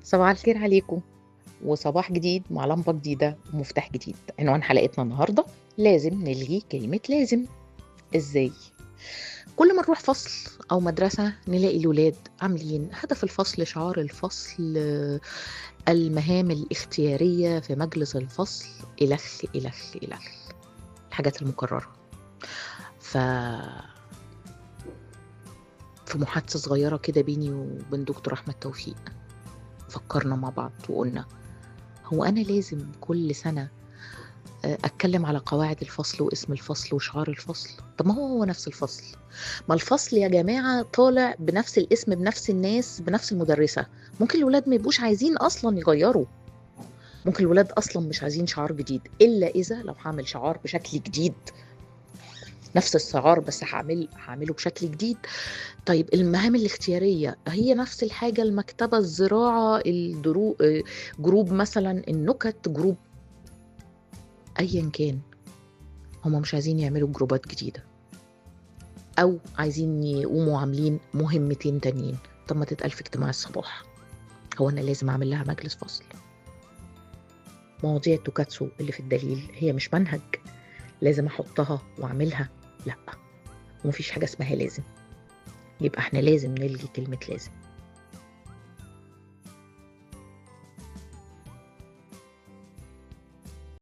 صباح الخير عليكم، وصباح جديد مع لمبة جديدة ومفتاح جديد. عنوان حلقتنا النهاردة: لازم نلغي كلمة لازم. ازاي؟ كل ما نروح فصل أو مدرسة نلاقي الولاد عاملين هدف الفصل، شعار الفصل، المهام الاختيارية في مجلس الفصل، إلخ إلخ إلخ، الحاجات المكررة. في محادثة صغيرة كده بيني وبين دكتور أحمد توفيق فكرنا مع بعض وقلنا: هو أنا لازم كل سنة أتكلم على قواعد الفصل واسم الفصل وشعار الفصل؟ طب ما هو نفس الفصل، ما الفصل يا جماعة طالع بنفس الاسم بنفس الناس بنفس المدرسة. ممكن الولاد ما يبقوش عايزين أصلا يغيروا، ممكن الولاد أصلا مش عايزين شعار جديد، إلا إذا لو هعمل شعار بشكل جديد، نفس الشعار بس هعمله بشكل جديد. طيب المهام الاختيارية هي نفس الحاجة، المكتبة، الزراعة، group مثلا النكت، group أيا كان. هما مش عايزين يعملوا جروبات جديدة، أو عايزين يقوموا عاملين مهمتين تانيين. طب ما تتقال في اجتماع الصباح، هو أنا لازم أعمل لها مجلس فصل؟ مواضيع التوكاتسو اللي في الدليل هي مش منهج لازم أحطها وأعملها، لأ، ومفيش حاجة اسمها لازم. يبقى احنا لازم نلغي كلمة لازم.